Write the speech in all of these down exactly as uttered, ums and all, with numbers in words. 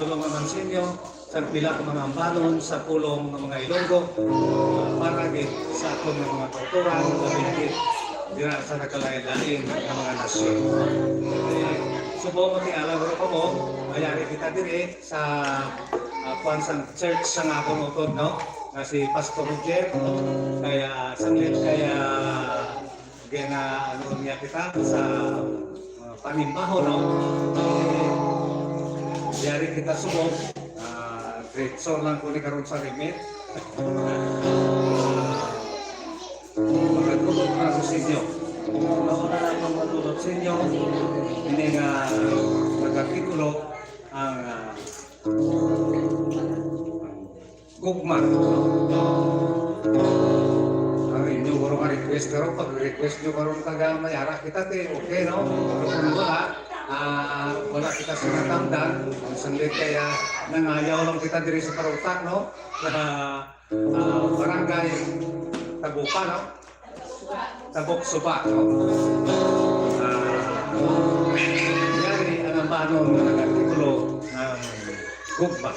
Pulong nga Mansinyo, sa pila ka mga ambanon, sa pulong nga mga Ilonggo, para gid sa aton nga mga kautoran, labi na gid dira sa nagkalain-lain nga mga nasyon. Eh, subong matialam ro kamo, mayari kita diri sa, ah, kuwan sang church sang akon utod, no? Nga si Pastor Roger, kaya sanglit kaya gina-, ano niya kita sa, ah, panimbaho, no? Eh, yari kita subong, ah, diretso lang ko ni karon sa remit. Magatutok na ako sa inyo. Una-una lang akong magtutok sa inyo. Ini nga nagkatitulo ang, ah, ang gugma. Ang inyo guro nga request karon, pag-request nyo karon taga Mayara kita, ti okay, no? Pero kung wala, ah, wala kita sa natangdan, ang sanglit kaya nangayaw lang kita diri sa parutak, no? Sa, ah, barangay Tagupa, no? Tabok Suba, no? Ah, yari ang ambanon nga nag-artikulo ng gugma.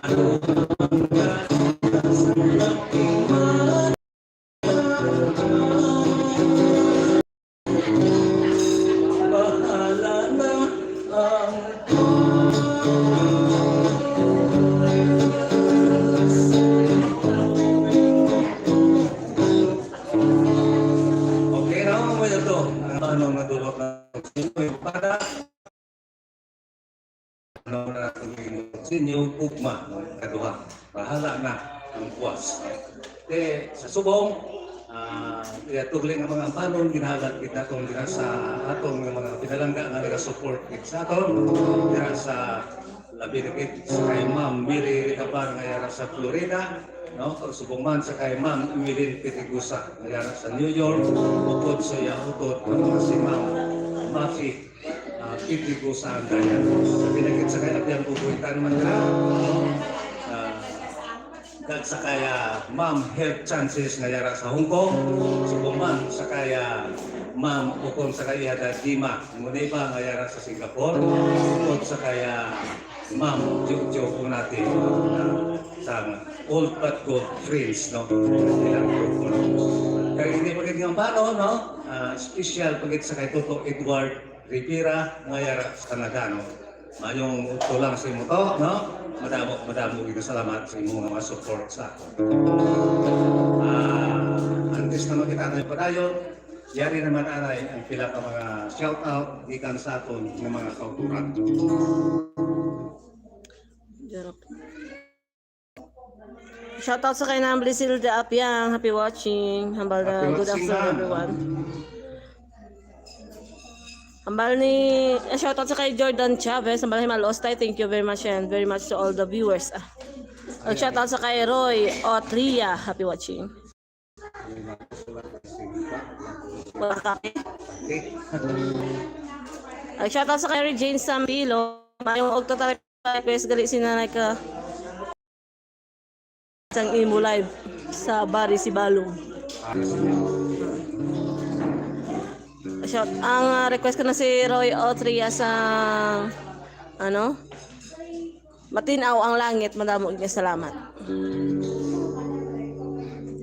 Okay, now, mo ito. Ang tanong na dulot na para ano na sa inyo ugma, no? Kaduha. Bahala na ang puwas. Te, sa subong, ah, iya tugli nga mga ambanon, ginahalat kita tong dira sa aton nga mga pinalangga nga nagasupport sa aton. Dira sa labi na gid sa kay Ma'am Mary Ricapar nga yara sa Florida, no? Kag subong man sa kay Ma'am Emeline Pitigusa nga yara sa New York, upod sa iya utod nga mga si Ma'am Mafi, ah, Pitigusa ang daya. Labi na gid sa kay Abiang Bubuy, tan man dira, no? Ah, kag sa kay, ah, Ma'am Health Chances nga yara sa Hong Kong, subong man sa kay, ah, Ma'am ukon sa kay iya Dad Dima Muniba nga yara sa Singapore, ukon sa kay, ah, Ma'am Jojo Punati, ah, sa Old But Gold Friends, no? Ilang grupo, no? Kay hindi pa gid nga ambanon, no? Ah, special pa gid sa kay Toto Edward Rivera nga yara sa Nagano. Mayong udto lang sa imo to, no? Madamo, madamo gid salamat sa imo nga mga support sa akon. Ah, antes na makita tayo padayon, yari naman anay ang pila ka mga shout out gikan sa aton nga mga kautoran. Shout out sa kay Nang Brisilda Apiang. Happy watching. Hambal na, Happy good watching, afternoon, ma'am. Everyone. Hambal ni, eh, shout out sa kay Jordan Chavez. Hambal ni Malostay. Thank you very much and very much to all the viewers. Ah. Ag shout out sa kay Roy Otria. Happy watching. Wala kami. Ag shout out sa kay Jane Sampilo. Mayong ugto ta request gali si nanay ka sang imo live sa Bari Sibalom. Shout, ang, ah, request ko na si Roy Otria sa, ano, Matin-aw ang langit, madamo nga salamat.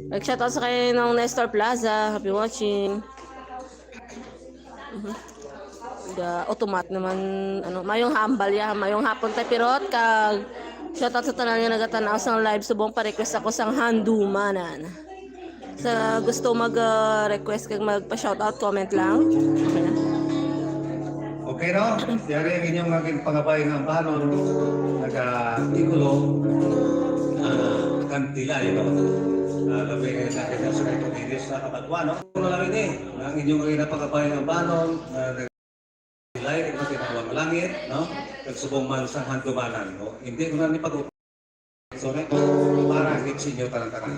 Nag-shoutout sa kay Nong Nestor Plaza, happy watching. Mhm. Ga automat naman, ano, mayong hambal ya, mayong hapon tay pirot kag shoutout sa tanan nga nagatan-aw sang live, subong pa request ako sang handumanan. Sa gusto mag, ah, request kag magpa-shoutout, comment lang. Okay na. Okay, no? Yari ang inyong naging pangabay nga ambanon, nag-artikulo, ah, kantilay, no? Ah, labi nga sa akin sa ito, Diyos sa kapatwa, no? Ano lang ini, ang inyong naging pangabay nga ambanon, ah, Ilay kag matinawang langit, no? Kag subong man sang handumanan, no? Hindi ko na ni pag-, sorry, para gid sa inyo tanan-tanan.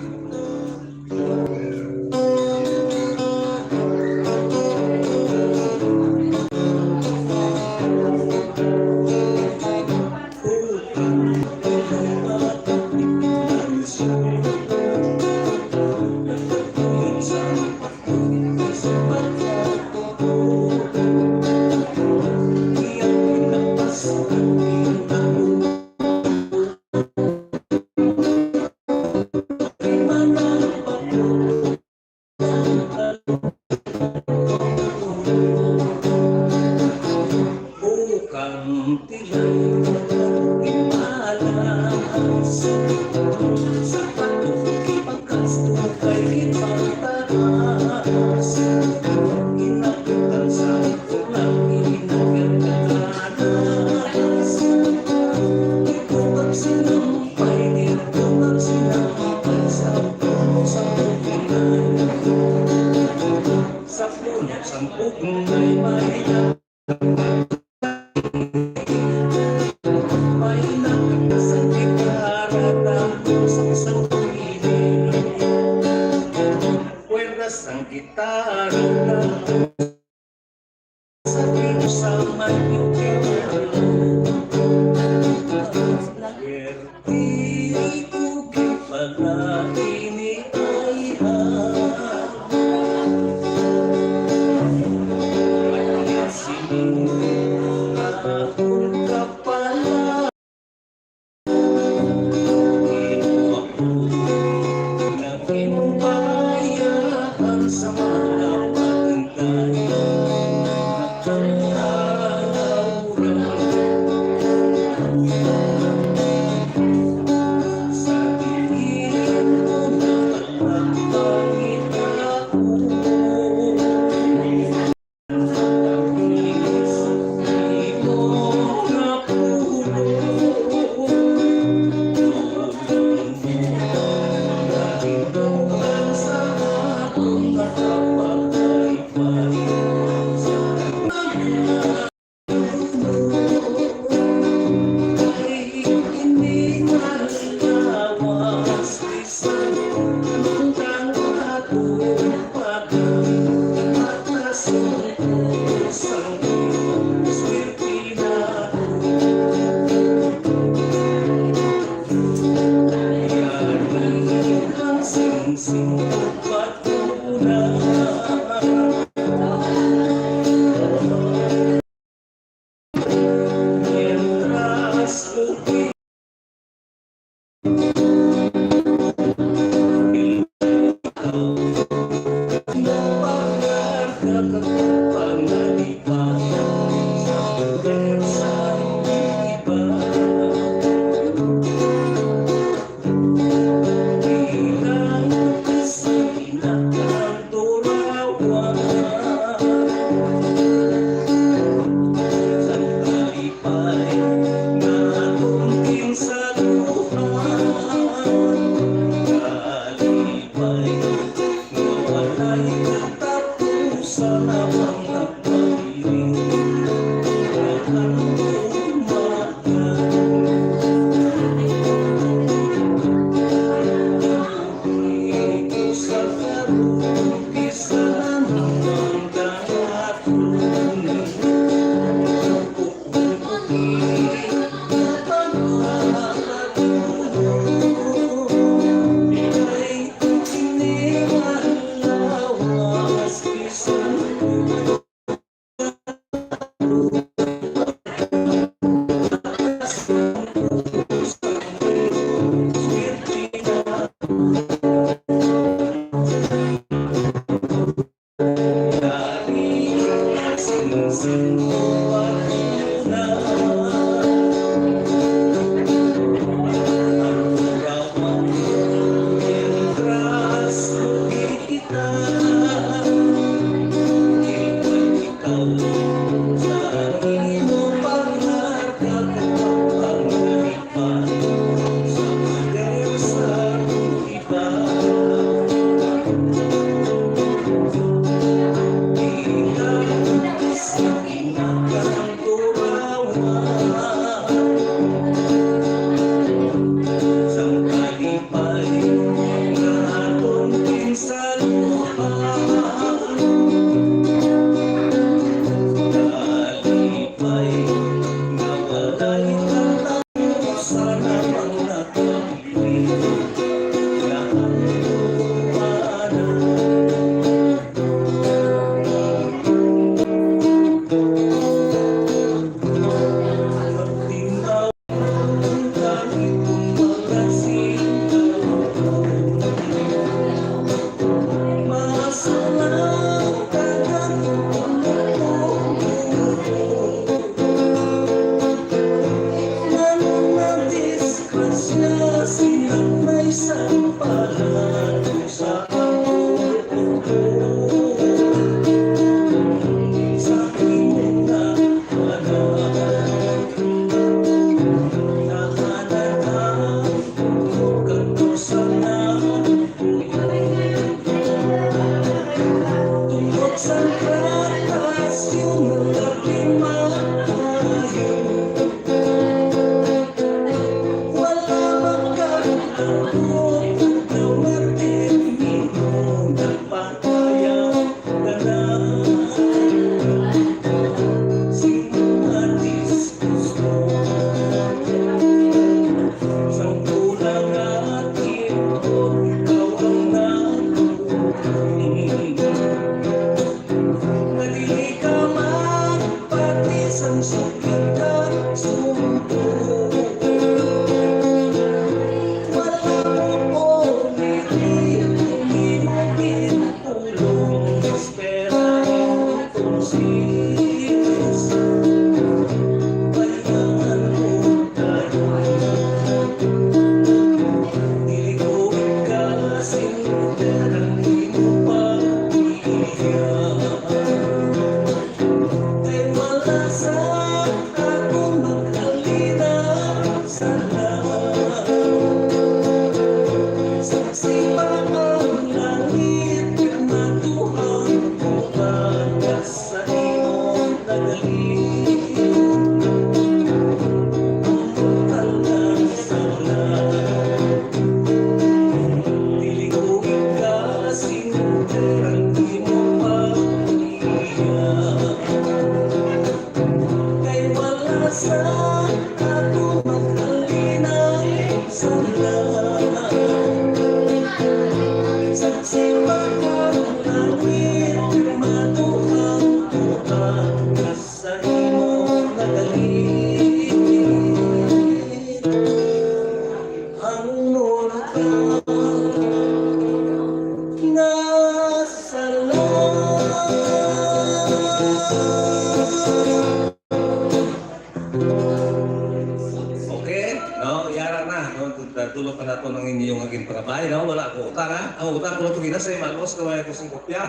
Okay, no? Yara na, no? Dulot pa nato ang inyo nga ginpangabay, no? Wala ko utang, ha? Ang utang ko lang ito ginasay, malos ka, wala ko sing kopya.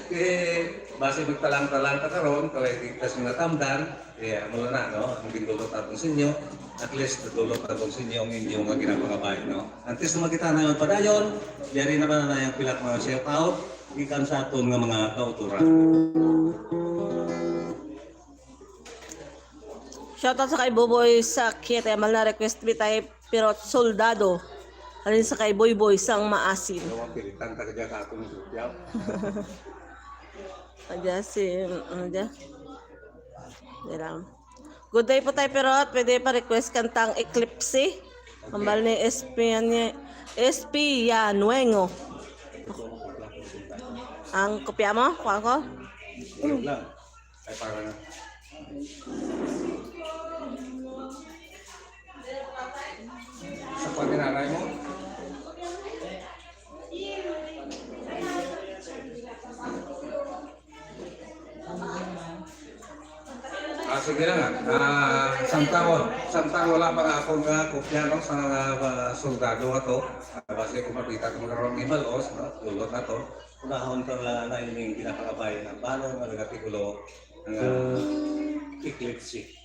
Eh, basi magtalang-talang ta karon, kay kita sing natamdan, eh, amo na, no? Ang gindulot naton sa inyo, at least, nadulot naton sa inyo ang inyo nga ginapangabay, no? Antes na makita na yung padayon, yari naman na yung pila ka mga shout out, gikan sa aton nga mga kauturan. Shoutout sa kay Buboy sa Kiete. Mal na request bitay, pero soldado. Halin sa kay Boyboy sang maasin. Ano ang pilitan ka dyan sa akong sutyaw? Adya si, ano dyan? Dira. Good day po tayo, pero pwede pa request kantang Eclipse. Ambal ni Espian-, Espianuengo. Ang kopya mo? Kuha ko? Ayun lang. Ay, para na. Sa pagkinanay mo? Ah, sige lang, ah. Ah, samtang wa-, samtang wala pa nga akong, ah, kopya, no, sa mga, ah, soldado ato. Ah, basi kung makita ko magkaroon ng ibalos, no, dulot na to. Unahon ko na, na ining ginapangabay na balon nga nagatikulo nga Eclipse.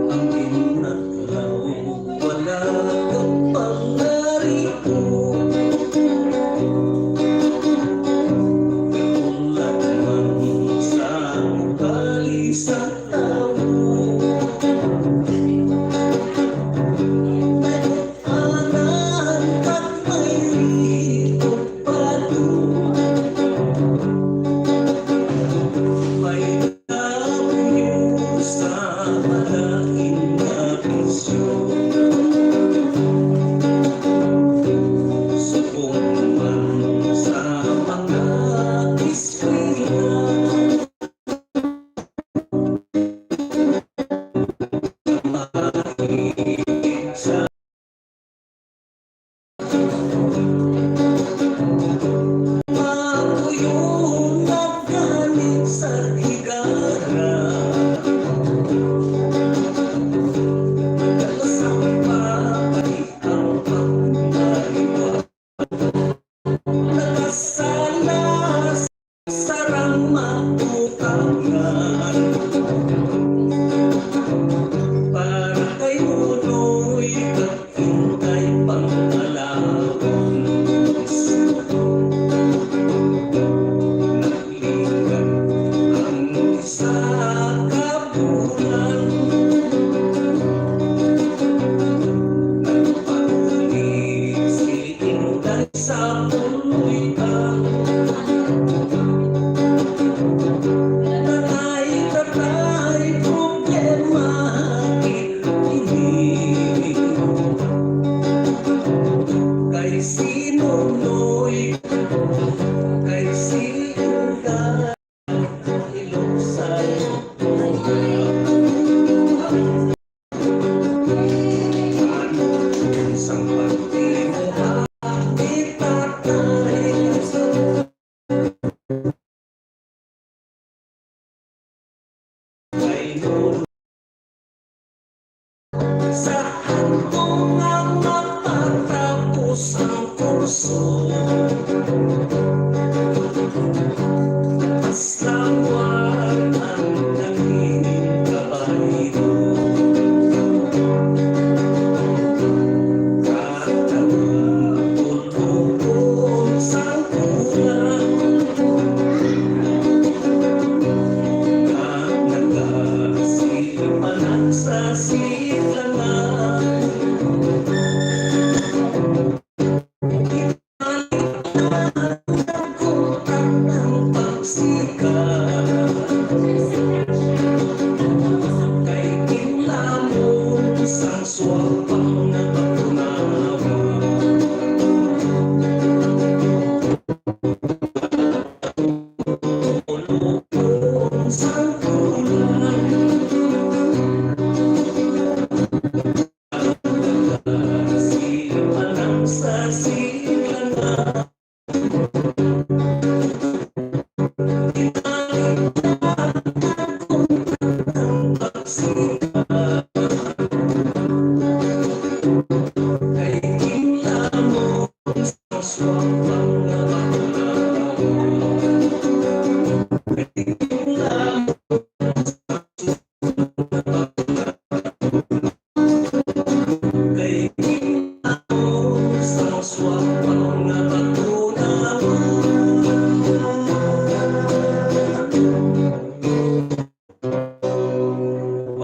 Ang inadlaw wala ka pangaripo, ulat man sa ugali sa tawo. Anan kag may likod pa to. May kabyo sa malain nga bisyo. Subong man sa mga eskwela. Nakasala sa sarang matutangan. Para kay Nunoy, kag hintay pang alawon. Nagligat ang isa ka bulan. Nagpauli si Inday sa puloy-an. Tatay, tatay, problema ini. Kay si Nonoy, kay si Inday. Sa hangtong nga mapatapos ang kurso, paslawan ang naging kabayo. Katapos Bukod sang kulang, nga nagasipanan sa sidlangan.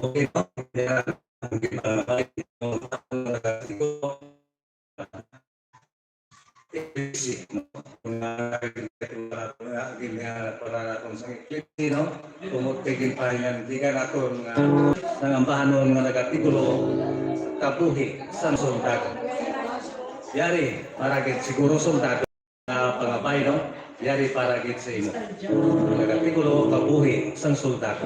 Okay, no? Kaya, ang kita, para, para kung sa eclipse, no? Kung magtiginpayan, di ka naton nga nangambahanon nga nagatitulo, Kabuhi sang Sundalo. Yari, para gid siguro sundalo. Ah, pangabay, no? Yari para gid sa imo. Ang artikulo, Kabuhi sang Soldado.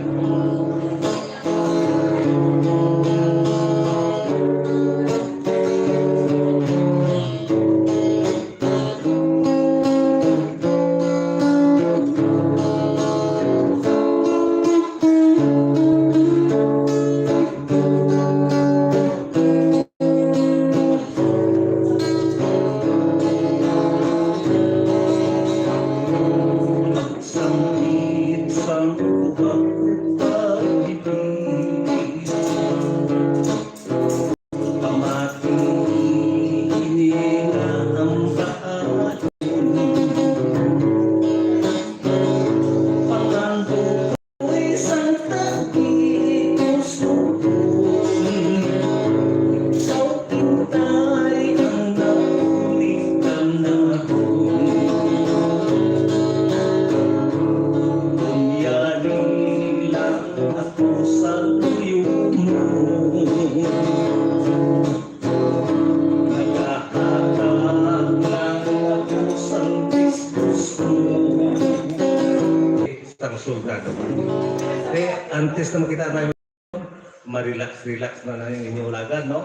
Sang soldado. Eh, antes na makita tayo, ma-relax, relax na na yung inyong ulagad, no?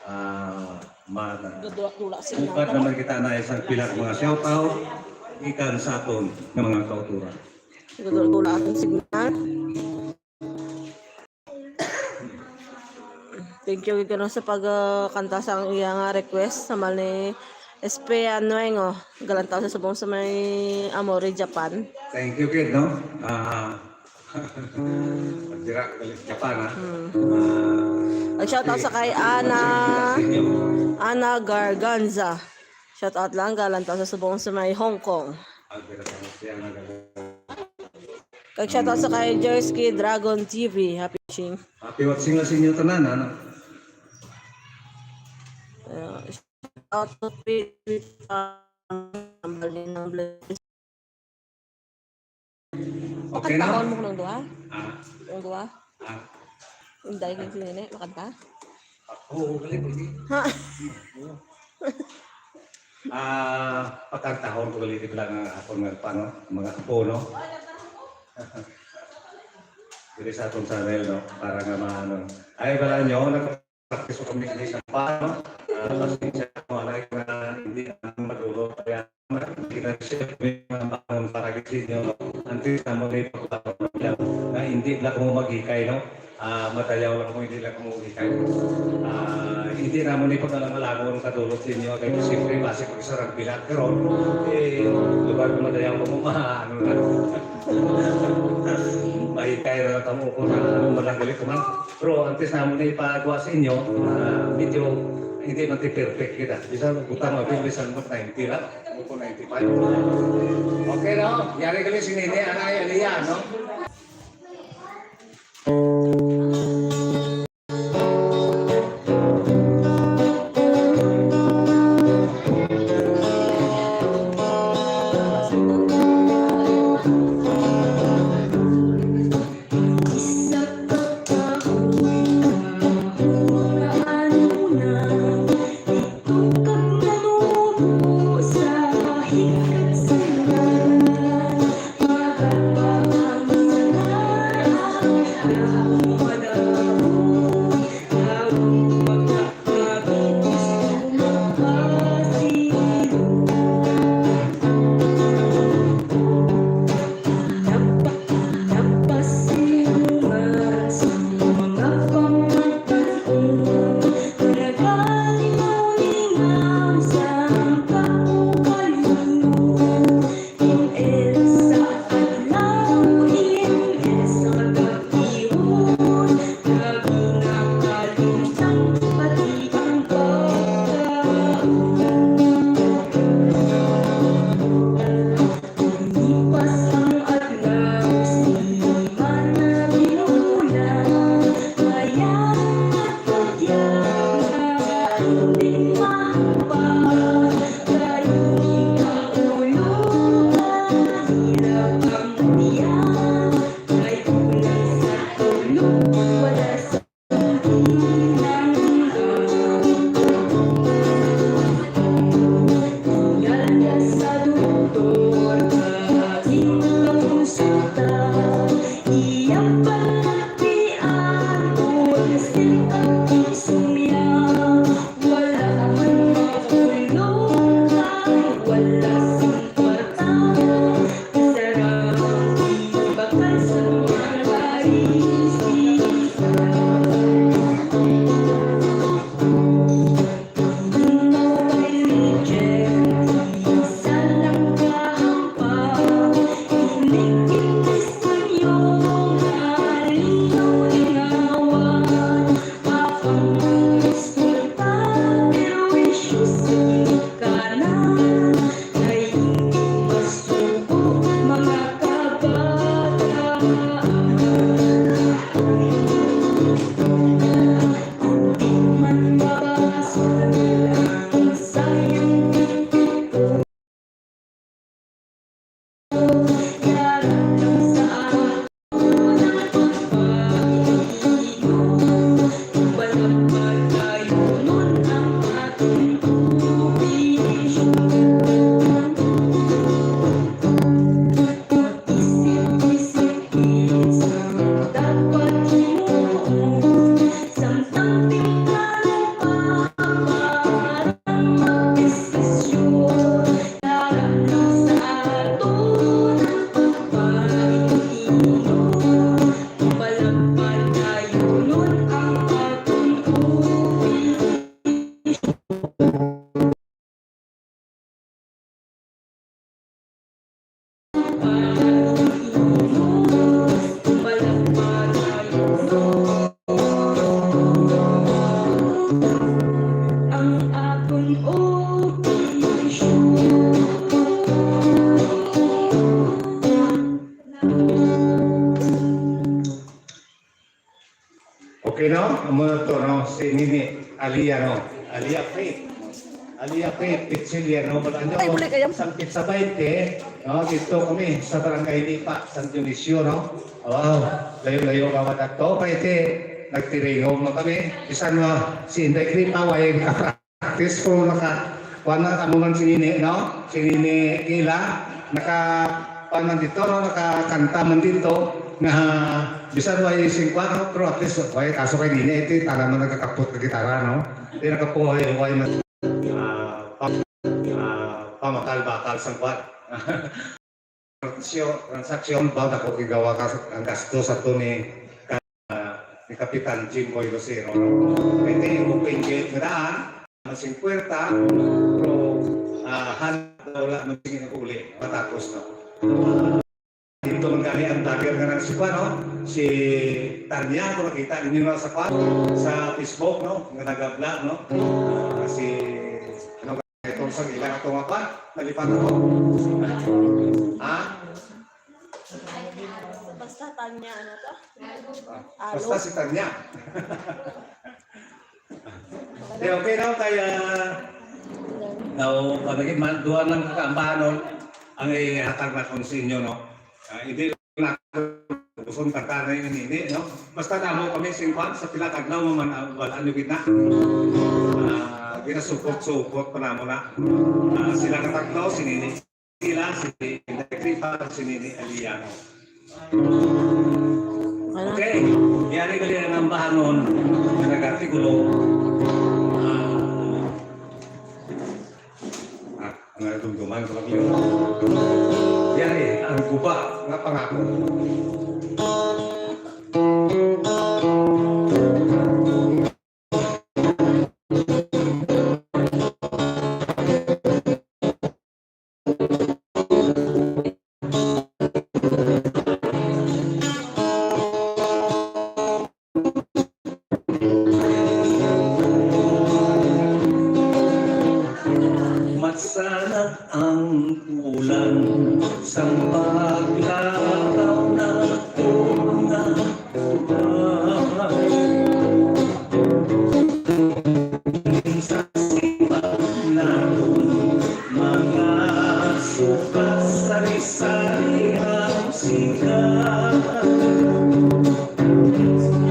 Ah, ma-, Gadula-dula sila, bukad no? Naman kita na isang pila ka mga shout out ikan sa aton nga mga kauturan. Gadula-dula atong signal. Thank you, gid, no, sa pag, ah, kanta sa iya nga request sa mal ni Espe Anueng, oh. Galantaw sa subong sa may Amore, Japan. Thank you, kid, no? Ah, dira, galing Japan, ha? Hmm. Ah, Nag-shoutout sa kay Ana, Ana Garganza. Shout out lang, galantaw sa subong sa may Hong Kong. Ah, dira sa siya, nag- Kag shout out sa kay Jersky Dragon T V. Happy watching. Happy watching na sa inyo tanan, ano? Uh, shout out to P P, um, Tambal ni Nang Bless. Okay na? Makantahon mo ko ng duha? Ah. Ng duha? Ah. Ang dahil yung sinini, makanta? Oo, galing, pwede. Ha? Oo. Ah, pakantahon ko galing lang ang akon nga pa, no? Mga apo, no? Diri sa atong channel, no? Para nga maano. Ay, bala nyo, nag- Practice ko kami sa pano. Ah, pasensya ko, anay ko na hindi na madulot. Kaya, hindi na siya may mga para sa inyo. Antes na mo na ipagpapagpapagpapag-, na hindi lang mo maghikay, no? Ah, madayaw lang mo, hindi lang mo maghikay. Ah, hindi na mo na ipagpapagpapagpapag-, kadulot sa inyo. Kaya siyempre, base ko sa ragbilat, pero, eh, lugar ko madayaw mo, ma-, ano na. Mahikay na lang kamo kung ano, malanggalit ko man. Pero antes namon na ipagawa sa inyo, ah, medyo hindi man ti perfect kita. Bisan butang mo, bisan mo ninety lang, o kung ninety-five. Okay na, oh. Yari kami si Nene, anay, Aliyah, no? Sino? Amo na to, no? Si Nini Alia, no? Alia Faith. Alia Faith, Pichilya, no? Wala nyo, Ay, balik, ayam. Sang Pizza Bainte, no? Dito kami sa Barangay Lipa, San Dionisio, no? Wow, layo-layo ka matato. Kaya ti, nagtiringog man kami. Bisan mo, si Inday Kripa, way ka practice ko naka, kuwan na, amo man si Nini, no? Si Nini Kila, naka, kuwan man dito, no? Nakakanta man dito, nga bisan way singkwa, no? Pero at least, way kaso kay Nini, ito yung tala man nagkakapot ka gitara, no? Hindi nakapuhay, way man. Ah, pam-, ah, pamakal-bakal sang kuwan. Transaksyon, transaksyon, ba, dako gigawa ka sa, ang gasto sa to ni, ka-, ni Kapitan Jimboy Lucero, no? Kay tayo, open gate nga daan, ang singkwenta, pero, ah, han-, wala man sige nag-uli, matapos, no? Dito man gani ang vlogger nga nang si, ano, si Tanya, kung nakita ninyo na sa, sa Facebook, no? Nga nag-vlog, no? Ah, si, ano, Itong sa ila ato nga pa, nalipat ako. Ha? Basta Tanya, ano to? Ah, Alo? Basta si Tanya. Di, okay na kaya daw, pag naging man, duha lang kakaambahanon ang ihatag na kung sa inyo, no? Ah, hindi na gusto kanta na yung nini, no? Basta namo kami singkwan sa pila tagnaw man, ah, wala nyo gid na. Ah, ginasupot-supot pa namo na. Ah, sila katagnaw, si Nini Sila, si Nini Kripa, si Nini Aliano. Ano? Okay, yari gali ang ambahanon nga nag-artikulo. Ah, Ah, ang nadumduman ko lang yun. Yan eh, ang guba nga pangako. Masanag ang ulan sang paglakaw nato nga ulan. Sa simbag naton mga sukat, sari-sari ang sikat.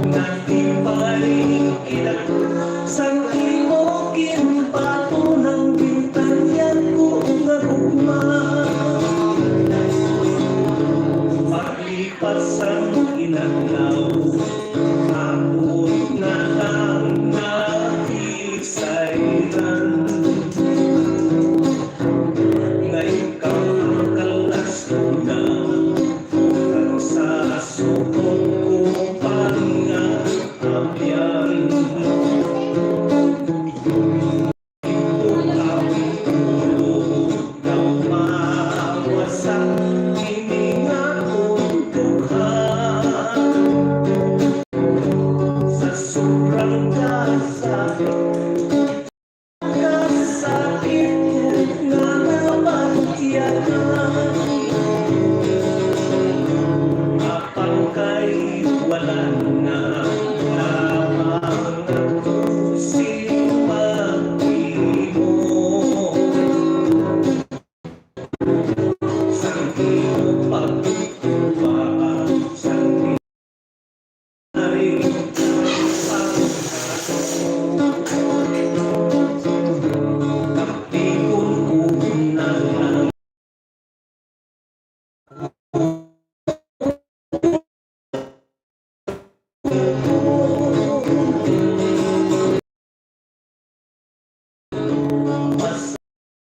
Nagtimbalik kita sang imo ginpatunang bintanyan ko nga gugma. Paglipas sang inadlaw, ako na lang naisayran. Nga ikaw ang kalas ko na, kag sa suot ko pa nga abyan. Ikaw ang tulog nga mawasak ini nga akong dughan. Sa sobrang kasakit, Kasakit nga nabatyagan, apang kay wala na lamang ako sing maghimo. Sang imo pagtupa, sang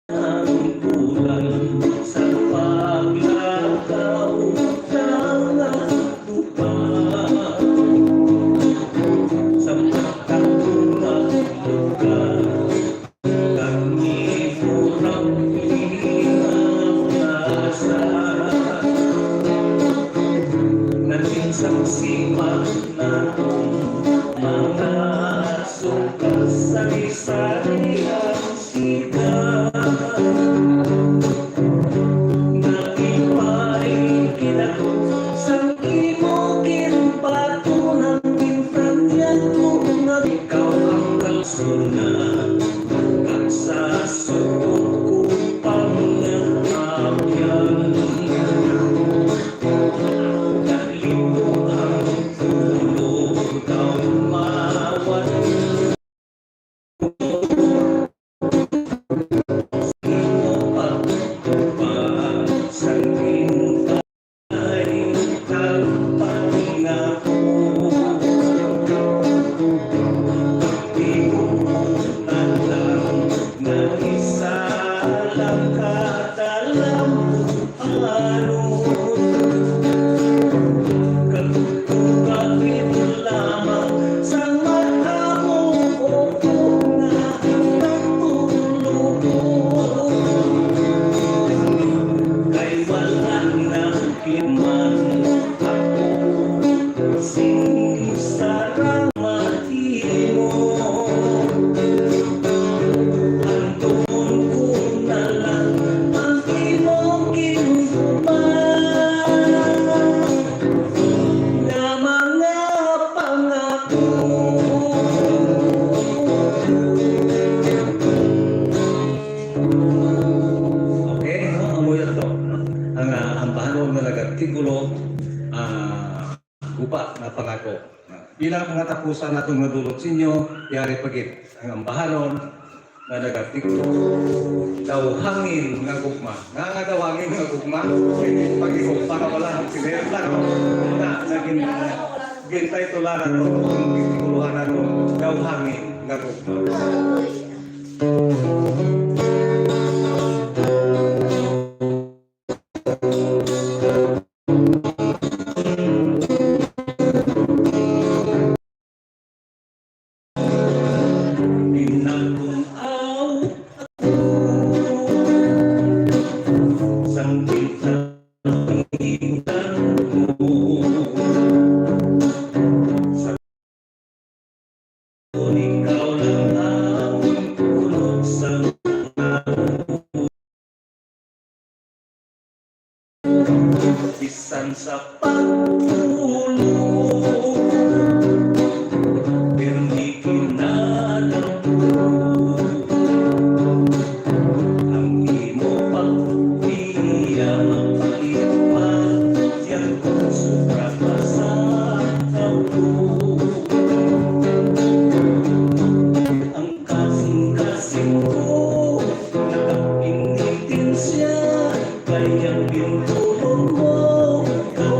Ang bulan sa paglakaw, tanga tupa. Sa pagkatunga lugar, kami kurang pinagasa. Naging saksi pa nato Suna, kag sa suko ko pangabyan. Naglimot ang tulo, daw mawat. Kay wala na kiman ako sing sarang mahimo. Antuon ko na lang ang imong ginhuma nga mga pangako. Okay, no? Amo yun to, no? Ang, ah, ang bahanon nga nag-artikulo, ah, guba nga pangako. Bilang mga tapusan nato nga dulot sa inyo, yari pa gid ang ambahanon nga nag-artikulo. Daw hangin nga gugma. Nga nga daw hangin nga gugma? Pag-igugma nga wala ang sinerta, no? Na, naging, gintay tularan, no? Ang artikuluhan nato, daw hangin nga gugma. Pinagkunaw sang kita. Ikaw lang ang kulot sa mga bisan sa pagtulog, pirmi kinadamdog. Ang imo pagpiliya, mapait pa, yan kung sobra pa sa kabuo. Ang kasing-kasing ko, nakapinitin siya, kaya pintulong mo, ikaw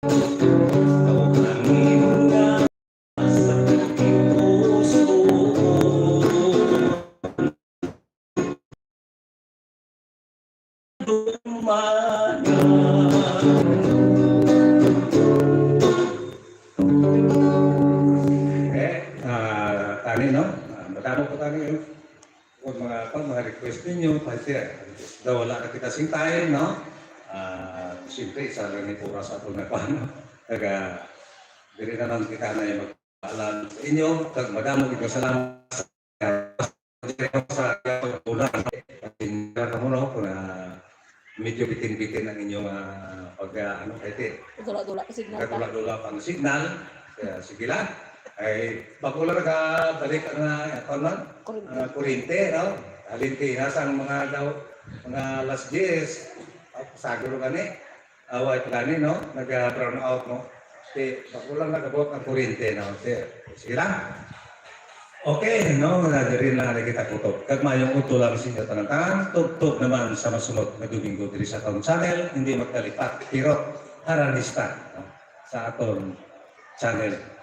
Eh, ah, tani, no? Ah, madamo po tani, no? Kung mga, kung mga request ninyo, pa siya. Daw wala na kita sing time, no? Ah, siyempre, isa lang ni pura sa ato na pa, no? Taga, diri naman kita na yung magpaalam sa inyo. Kag madamo kita salamat sa, sa, sa, kamo, no? Kung, ah, medyo bitin-bitin ang inyong, ah, pag, ah, ano, kay ti-, Dula-dula ka signal ka. Dula-dula pang signal. Kaya sige lang. Ay, bago lang nakabalik ang, ah, ano man? Kuryente. Ah, kuryente, no? Halin ti, nasa ang mga daw, mga alas diyes, ah, sagro gani. Away pa gani, no? Nag-brown out, no? Ti, bago lang nagabot ang kuryente, no? Ti, sige lang. Okay, no? Nadiri na nga kita kutob. Kag mayong udto lang sa inyo tanan-tanan. Tubtob naman sa masunod nga Domingo diri sa aton channel. Hindi magkalipat, Kirot Aranista, no? Sa aton channel.